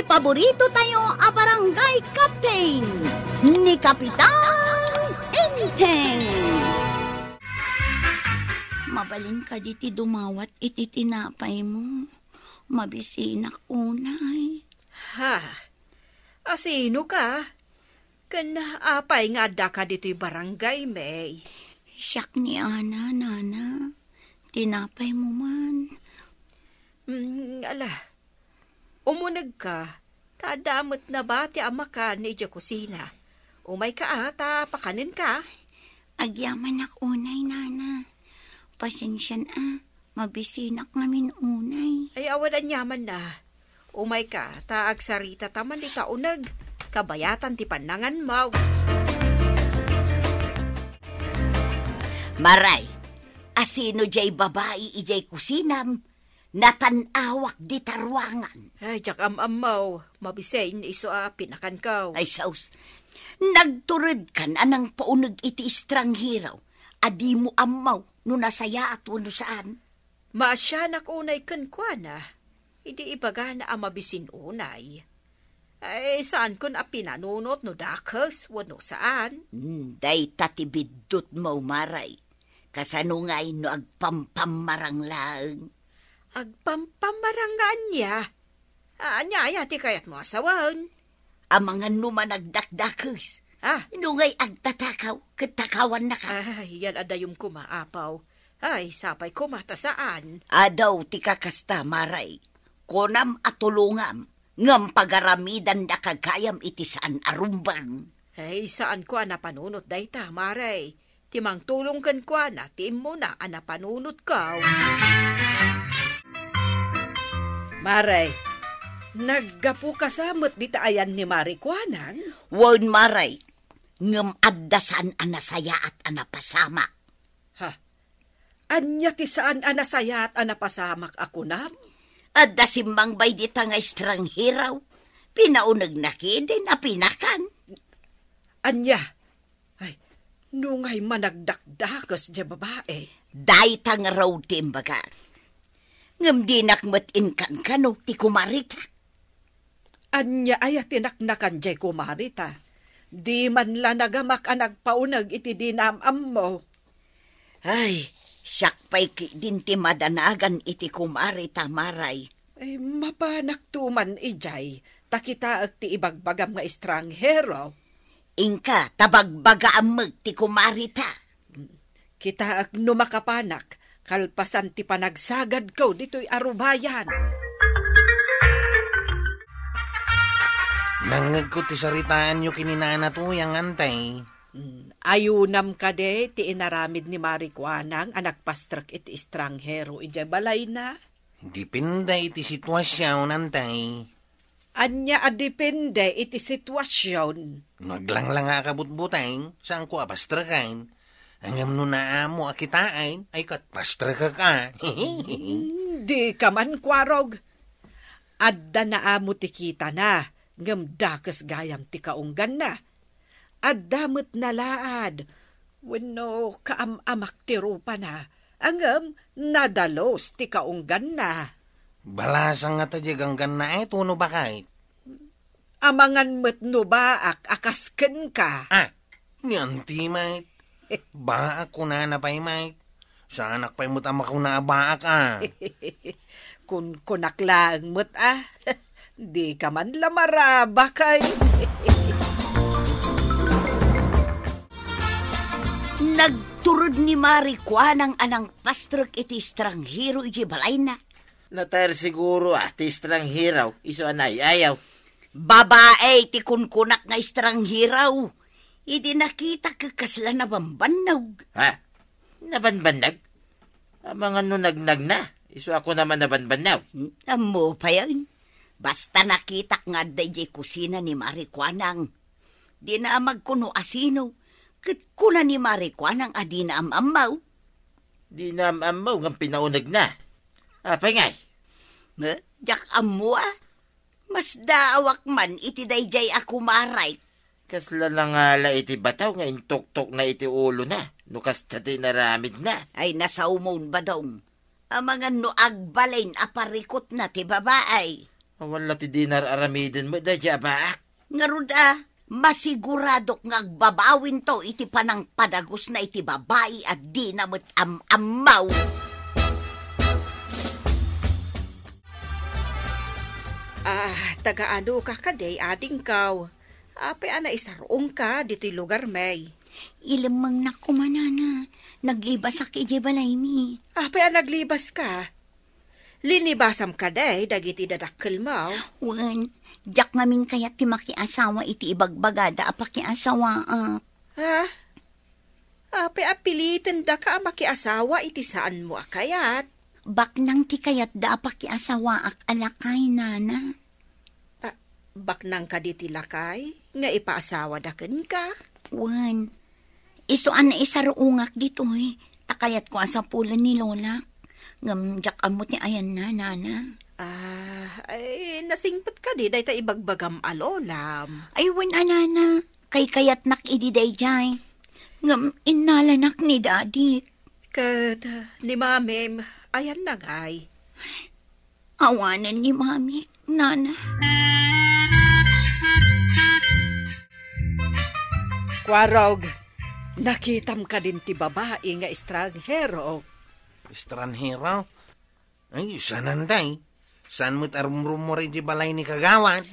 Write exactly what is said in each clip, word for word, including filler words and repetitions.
Paborito tayo a barangay captain, ni Kapitan Enteng. Mabalin kadi ti dumawat iti tinapay mo. Mabisinak unay. Ha? Asino ka? Ken apay nga adda ka ditoy barangay, May? Siak ni Ana, Nana. Tinapay mo man. Mm, ala, umunegka, ta adda met nabati a makan idiay kusina. Umayka a, ta pakanenka. Agyamanak unay, Nana. Pasensian a, mabisinak ngamin unay. Ay, awan aniamanna. Umayka, ta agsaritata man dita uneg. Kabayatan ti pannanganmo. Maray, asino diay babai idiay kusinam? Natan-awak dita ruangan. Ay, diak am-ammo. Mabisin, isu a pinakanko. Ay, sus. Nagturedkan a nangpauneg iti estranghero a dimo ammo no nasayaat wenno saan. Maasianak unay kenkuana, idi ibagana a mabisin unay. Ay, saankon a pinanunot no dakes wenno saan. Hmm, dayta ti biddutmo, Maray. Kasano ngay no agpampammarang laeng? Agpampammarang nga ania? A-, ania aya ti kayatmo a sawen? Amangan no managdakdakes. Ah. No ngay agtatakaw, ket takawannaka. Ay, yan a dayum koma, apaw. Ay, sapay koma ta saan. Adu ti kakasta, Maray. Kunam a tulongam, ngem pagaramidanda gayam iti saan a rumbeng. Ay, saanko a napanunot dayta, Maray. Ti mangtulong kenkuana ti immuna a napanunotko. Maray, naggapuka sa met dita ayan ni Maray Kuanang? Wen, Maray, ngem adda saan a nasayaat a napasamak. Ha? Ania ti saan a nasayaat a napasamak a kunam? Adda simmangbay dita nga estranghero. Pinaunegna ketdin a pinakan. Ania? Ay, no ngay managdakdakes diay babai. Dayta ngarud ti imbagak. Ngem dinak met inkankano ti kumarita. Ania aya ti naknakan diay kumarita? Di man la nagamak a nagpauneg iti dina am-ammo. Ay, siak pay ketdin ti madanagan iti kumarita, Maray. Ay, mapanakto man idiay, ta kitaek ti ibagbagam nga estranghero. Inka, ta bagbagaam met ti kumarita. Kitaek no makapanak, kalpasan ti panagsagadko ditoy a rubayan. Nangngegko ti saritaanyo ken ni Nana Tuyang, Antay. Mm, ayunam kadi ti inaramid ni Maray Kuanang a nagpastrek iti estranghero idiay balayna? Depende iti situasion, Antay. Ania a depende iti situasion? No aglanglanga a kabutbuteng, saanko a pastreken. Ngem no naamo a kitaen, ay ket pastrekek a. Mm, dika man kuarog. Adda naamo ti kitana, ngem dakes gayam ti kaungganna. Adda met nalaad wenno kaam-amak ti rupana, ngem nadalus ti kaungganna. Balasang ngata diay gangganna, ay, tuno baket? Amangan met no baak a kas kenka. Ah, ni anti met. Baak kunana pay met. Saanak pay met a makuna a baak a. Kunkunak laeng met a. Dika man la marabak ay. Nagtured ni Maray Kuanang a nangpastrek iti estranghero iti balayna. Natayr siguro a ti estranghero, isu a naayaw. Babae ti kunkunak nga estranghero. Idi nakitak ket kasla nabanbannog. Ha? Nabanbannog? Amangan no nagnagna, isu a kunam a nabanbannog. Hmm, ammo payen. Basta nakitak nga adda idiay kusina ni Maray Kuanang. Dina amagkuno asino, ket kuna ni Maray Kuanang a dina am-ammo. Dina am-ammo ngem pinaunegna. Apay ngay? Eh, diak ammo a. Masdaawak man iti daydiay a kumarek. Kasla la nga la iti bataw nga intuktokna iti ulona no kasta ti inaramidna. Ay, nasaomon, Badong. Amangan no agbalin a parikutna ti babae. Awan la ti dinar aramiden met daydi a baak. Ngarud a, masiguradok nga agbabawinto iti panangpadagusna iti babai a dina met am-ammaw. Ah, taga-ano ka kadi, adingkaw? Apay a naisar-ongka ditoy lugarmi? Ilemmengnak koma, nana. Naglebasak idiay balaymi. Apay a naglebaska? Linibasam kadi dagiti dadakkelmo? Wen, diak ngamin kayat ti makiasawa iti ibagbagada a pakiasawaak. Ha? Apay a pilitendaka a makiasawa iti saanmo a kayat? Baknang ti kayatda a pakiasawaak a lakay, nana. Ah, baknang kadi ti lakay nga ipaasawada kenka? Wen, isu a naisar-ongak ditoy, ta kayatko a sapulen ni Lolak. Ngem diak ammo ti ayanna, nana. Ah, ay, nasingpet kadi dayta ibagbagam a lolam? Ay, wen a, nana. Kaykayatnak idi daydiay. Ngem innalanak ni Daddy. Ket, ah, ni Mamim, ayanna ngay? Awanen ni Mami, nana. Kuarog, nakitam kadin ti babai nga estranghero? Estranghero? Ay, saan, Antay? Saan met a rumrummuar idiay balay ni Kagawad?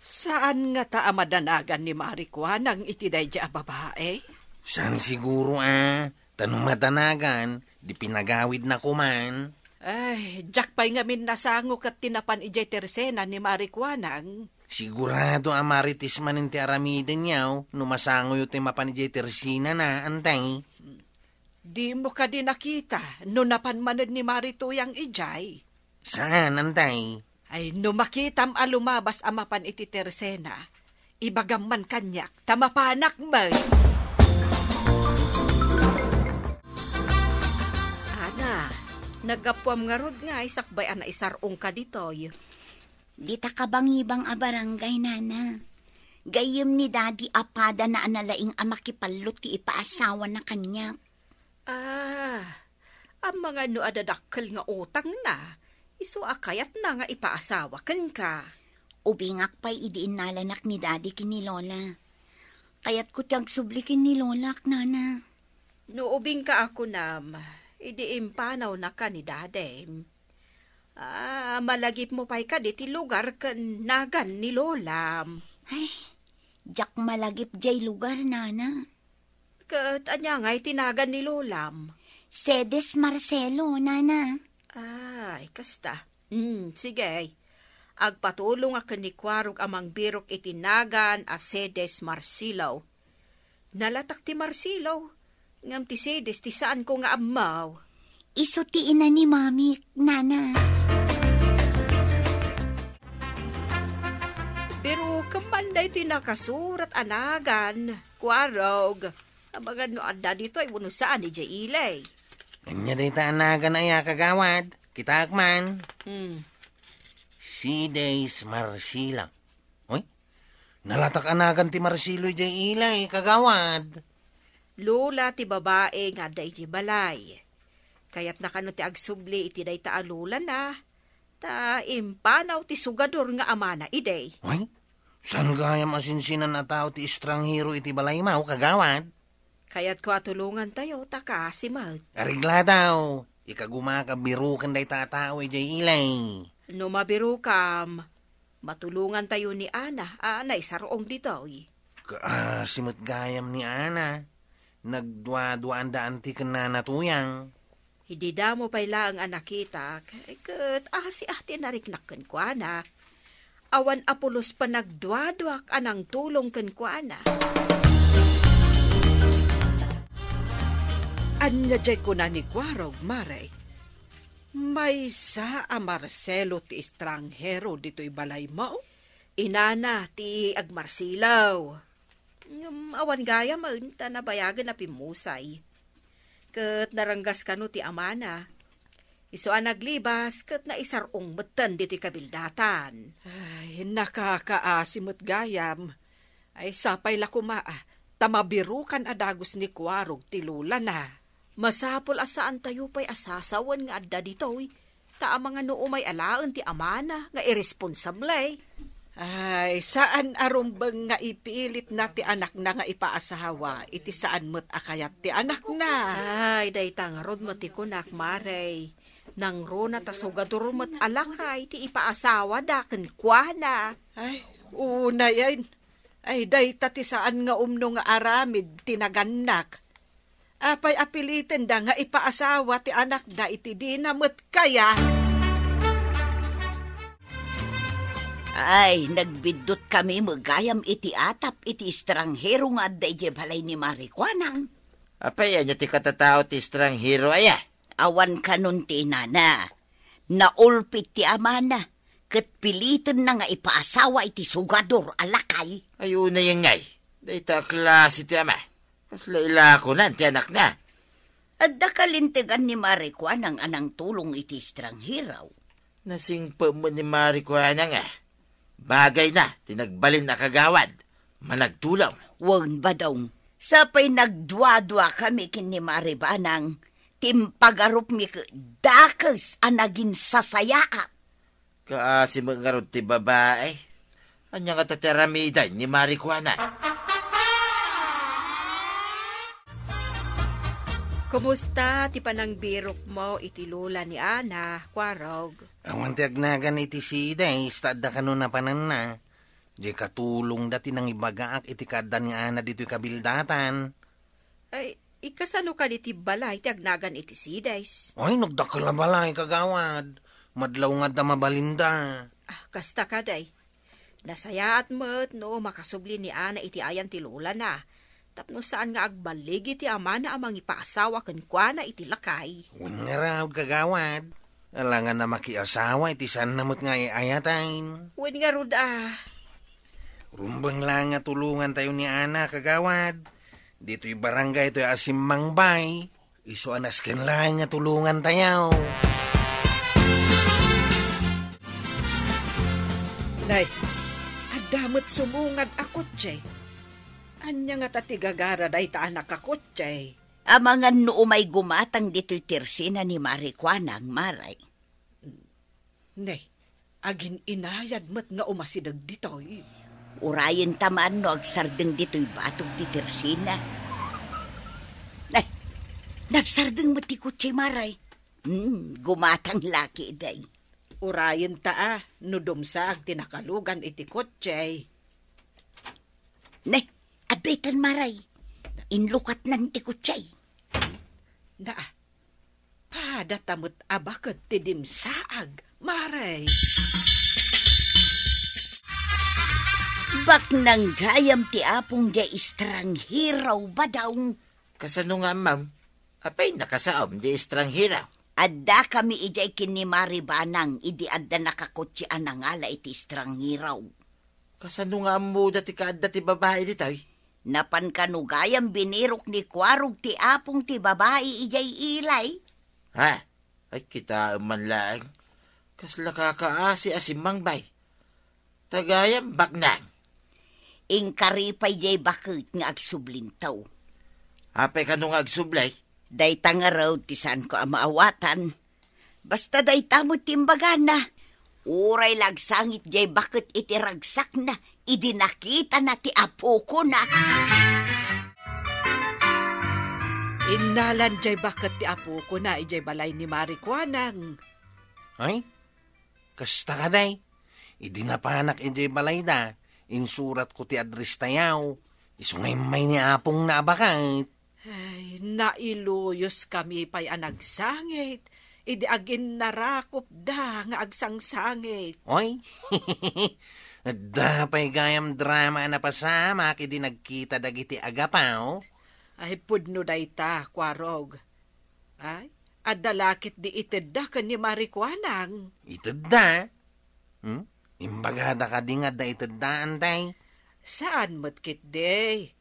Saan ngata a madanagan ni Mari Kuanang iti daydi a babai? Saan siguro a, ta no madanagan, di pinagawidna koman. Ay, diak pay ngamin nasango ket ti napan idiay tersena ni Mari Kuanang. Sigurado a Marites manen ti aramidenyo no masangoyo ti mapan idiay tersenana, Antay. Dimo kadi nakita no napan manen ni Mari Tuyang idiay? Saan, Antay? Ay, no makitam a lumabas a mapan iti tersena, ibagam man kaniak ta mapanak met. Ana, naggapuam ngarud ngay sakbay a naisar-ongka ditoy? Dita kabangibang a barangay, nana. Gayyem ni Daddy a padana a nalaing a makipallo ti ipaasawana kaniak. Ah, amangan no adda dakkel nga utangna, isu a kayatna nga ipaasawa kenka. Ubingak pay idi innalanak ni Daddy ken ni Lola. Kayatko ti agsubli ken ni Lolak, nana. No ubingka a kunam, idi impanawnaka ni Dadim. Ah, malagipmo pay kadi ti lugar ken nagan ni Lolam? Ay, diak malagip diay lugar, nana. Ket ania ngay ti nagan ni Lolam? Cedes Marcelo, nana. Ay, kasta. Hmm, sige. Agpatulongak ken ni Kuarog a mangbirok iti nagan a Cedes Marcelo. Nalatak ti Marcelo, ngem ti Cedes ti saanko nga ammo. Isu ti ina ni Mamik, nana. Pero kemman daytoy nakasurat a nagan, Kuarog. Amangan no adda ditoy wenno saan idiay ili. Ania dayta a nagan aya, kagawad? Kitaek man. Hmm. Cedes Marcelo. Uy, nalatak a nagan ti Marcelo idiay ili, kagawad. Lola ti babai nga adda idiay balay. Kayatna kano ti agsubli iti dayta a lolana, ta impanaw ti sugador nga amana idi. Uy, saan gayam a sinsinan a tao ti estranghero iti balaymo, kagawad? Kayatko a tulongantayo ta kaasi met. Areglataw, ikagumaka biroken dayta a tao idiay ili. No mabirokam, matulongantayo ni Ana a naisar-ong ditoy. Kaasi met gayam ni Ana. Nagduaduaanda anti ken Nana Tuyang. Idi damo pay laeng a nakitak, ket asi a ti nariknak kenkuana. Awan a pulos panagduaduak a nangtulong kenkuana. Ania diay kuna ni Kuarog, Mare? Maysa a Marcelo ti estranghero ditoy balaymo? Inana ti agmarsilaw. Ngem awan gayamen ta nabayagen a pimmusay. Ket naranggas kano ti amana. Isu a naglibas ket naisar-ong metten ditoy kabildatan. Ay, nakakaasi met gayam. Ay, sapay la koma, ah, ta mabirokan a dagus ni Kuarog ti lolana. Masapul a saantayo pay a sasawen nga adda ditoy, ta amangan no umay alaen ti amana nga irresponsable. Ay, saan a rumbeng nga ipilitna ti anakna nga ipaasawa iti saan met a kayat ti anakna. Ay, dayta ngarud met ti kunak, Mare. Nangruna ta sugador met a lakay ti ipaasawada kenkuana. Ay, unayen. Ay, dayta ti saan nga umno nga aramid ti nagannak. Apay a pilitenda nga ipaasawa ti anakda iti dina met kayat? Ay, nagbiddutkami met gayam iti atap iti estranghero nga adda idiay balay ni Mari Kuanang. Apay, ania ti katatao ti estranghero, aya? Awan kanon ti inana. Naulpit ti amana, ket pilitenna nga ipaasawa iti sugador a lakay. Ay, unayen ngay, dayta a klase ti ama. Kasla ilakonan ti anakna. Adda kalintegan ni Mari Kuanang a nangtulong iti estranghero. Nasingpet met ni Mari Kuanang a bagayna ti nagbalin a kagawad, managtulong. Wen, Badong, sapay nagduaduakami ken ni Mari Banang, ti impagarupmi ket dakes a nagin sasayaat. Kaasi met ngarud ti babai. Ania ngata ti aramiden ni Mari Kuana? Kumusta ti panangbirokmo iti lola ni Ana, Kuarog? Awan ti agnagan iti sides, ta adda kano napananna. Diay katulongda ti nangibagaak iti kaadda ni Ana ditoy kabildatan. Ay, ikasano kadi ti balay ti agnagan iti sides? Ay, nagdakkel a balay, kagawad. Madlaw nga adda mabalinda. Ah, kasta kadi. Nasayaat met no makasubli ni Ana iti ayan ti lolana. Tapno saan nga agbaligi ti amana a mangipaasawa kenkuana iti lakay. Wen ngarud, kagawad. Alangan a makiasawa iti saanna met nga ay-ayaten. Wen ngarud a. Rumbeng laeng nga tulongantayo ni Ana, kagawad. Ditoy barangay toy Asimmangbay. Isu a nasken laeng nga tulongantayo. Nay, adda met sumungad a kotse. Ania ngata ti gagara dayta a nakakotse? Amangan no umay gumatang ditoy tersina ni Mari Kuanang, Mari. Ne, agin-inayad met nga umasideg ditoy. Urayenta man no agsardeng ditoy batog ti tersina. Ne, nagsardeng met ti kotse, Mari. Hmm, gumatang la ketdi. Urayenta a no dumsaag ti nakalugan iti kotse. Ne, adda itan, Mari. Inlukatnan ti kotse. Na, padata met a baket ti dimsaag, Mari. Baknang gayam ti apong diay estranghero, Badong. Kasano nga ammom? Apay nakasaom diay estranghero? Addakami idiay ken ni Mari Banang idi adda nakakotse a nangala iti estranghero. Kasano nga ammoda ti kaadda ti babai ditoy? Napan kano gayam binirok ni Kuarog ti apong ti babai idiay ilay? Ha? Ay, kitaem man laeng. Kasla kakaasi a simmangbay. Ta gayam baknang. Inkari pay diay baket nga agsublinto. Apay kano nga agsubli? Dayta ngarud ti saanko a maawatan. Basta dayta met ti imbagana. Uray la agsangit diay baket iti ragsakna, idi nakitana ti apokona. Innalan diay baket ti apokona idiay balay ni Mari Kuanang. Ay, kasta kadi. Idi napanak idiay balayda, insuratko ti address tayo. Isu nga immay ni apongna a baket. Ay, nailuyoskami pay a nagsangit, idi aginnarakopda nga agsangsangit. Oy, adda pay gayam drama a napasamak idi nagkita dagiti agapaw. Ay, pudno dayta, Kuarog. Ay, adda la ketdi itedda ken ni Mari Kuanang. Itedda? Hmm? Imbagada kadi nga adda itedda, Antay? Saan met ketdi.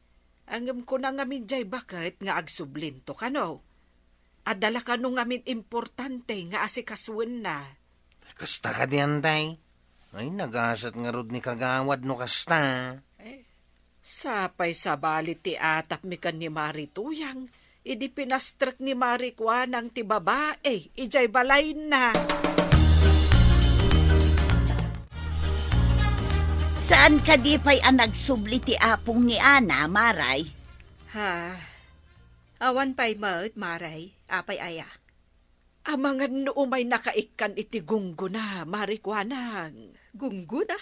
Ngem kuna ngamin diay baket nga agsublinto kano. Adda la kano ngamin importante nga asikasuenna. Kasta kadi, Antay? Ay, nagasat ngarud ni kagawad no kasta. Eh, sapay sabali ti atapmi ken ni Mari Tuyang, idi pinastrek ni Mari Kuanang ti babai idiay balayna. Saan kadi pay a nagsubli ti apong ni Ana, Maray? Ha? Awan pay met, Maray. Apay aya? Amangan no umay nakaikkan iti gunggona, Mari Kuanang. Gunggona?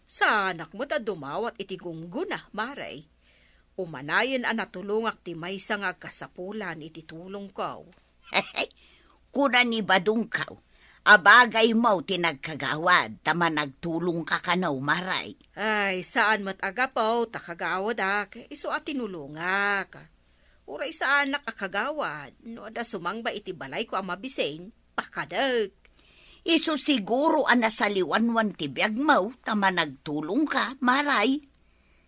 Saanak met a dumawat iti gunggona, Maray. Umanayen a natulongak ti maysa nga agkasapulan iti tulongko. Kuna ni Badongko, abagaymo ti nagkagawad ta managtulongka kano, Maray. Ay, saan met a gapu ta kagawadak, isu a tinulongak. Uray saanak a kagawad, no adda sumangba iti balayko a mabisin, pakadek. Isu siguro a nasaliwanwan ti biagmo ta managtulongka, Maray.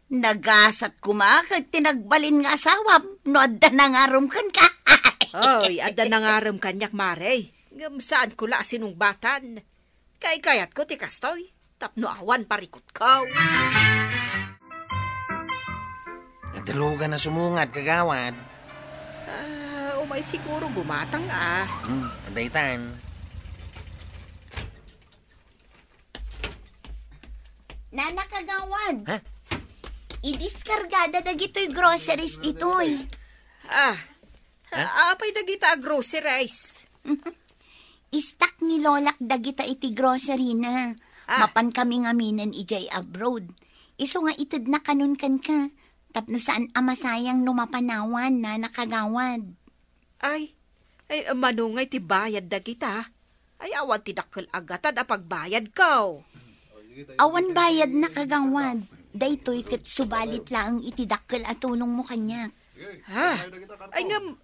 Nagasat koma ket ti nagbalin nga asawam no adda nangarem kenka. Oy, adda nangarem kaniak, Mare. Ngem saanko la a sinungbatan. Kaykayatko ti kastoy, tapno awan parikutko. Nadalugan a sumungad, kagawad. Ah, umay siguro gumatang, ah. Hmm, daytan. Nana, kagawad. Ha? Idiskargada dagitoy groceries ditoy. Ah, ha? Apay dagita a groceries? Istak ni Lolak dagita iti grocery na. Ah. Mapan kami ngaminen idiay abroad. Isu nga itedna kanon kenka. Tapno saan a masayang no mapanawan, Nana, kagawad. Ay, ay, mano ngay ti bayad dagita? Ay, awan ti dakkel a gatad a pagbayadko. Awan bayad na, kagawad. Daytoy ket subalit laeng iti dakkel a tulongmo kaniak. Ha? Ay, ngem,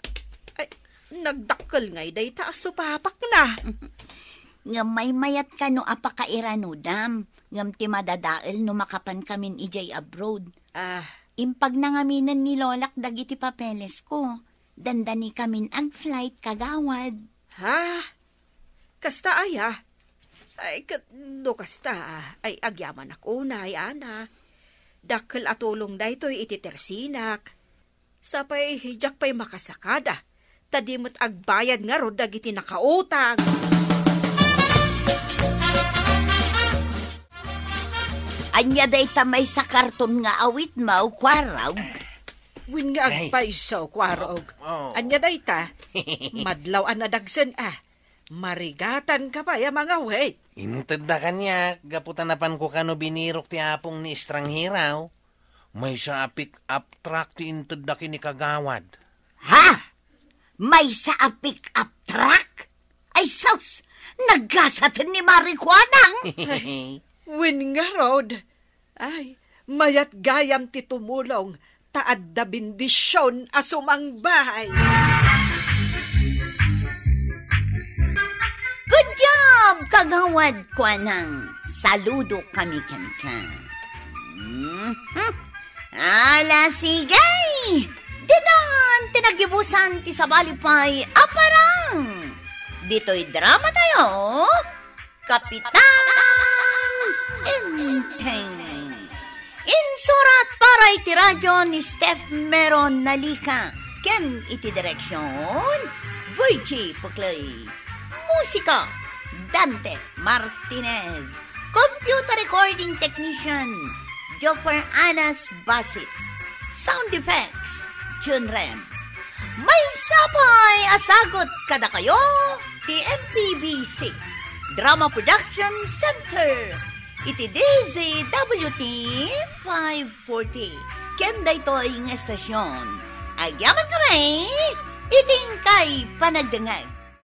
ay, nagdakkel ngay dayta a supapak na. Ngem maymayat kano a pakairanudam, ngem ti madadael no makapan kamin idiay abroad. Ah. Impag na ngaminen ni Lolak dagiti papelesko. Dandani kamin ag-flight, kagawad. Ha? Kasta aya? Ay, ket no kasta, ay agyamanak unay, Ana. Dakkel a tulong daytoy iti tersinak. Sapay, diak pay makasakada, ta di met agbayad ngarud dagiti nakautang. Ania dayta maysa karton nga awitmo, Kuarog? Wen nga Ay. agpayso, Kuarog. Oh, oh. Ania dayta? Madlaw a nadagsen, ah. Marigatanka pay a mangawit. Intedda kaniak, gapu ta napanko kano binirok ti apong ni estranghero. Maysa a pick-up truck ti intedda ken ni kagawad. Ha? Maysa a pick-up truck? Ay sus! Naggasaten ni Mari Kuanang! Wen ngarud, ay, mayat gayam ti tumulong ta adda bendision a sumangbay. Good job, Kagawad Kuanang! Saludo kami kenka. Mhm. Ala, sige! Ditan ti nagibusan ti sabali pay a parang! Ditoy drama tayo, Kapitan Enteng. Insurat para iti radyo ni Steph Meron Nalica ken iti direksyon, Virgie Puclay. Musika, Dante Martinez. Computer recording technician, Joffer Anas Basit. Sound effects, Jun Rem. Maysa pay a sagut kadakayo ti M P B C Drama Production Center iti D Z W T five forty. Ken daytoy nga estasyon, agyaman kami iti inkay panagdengngeg.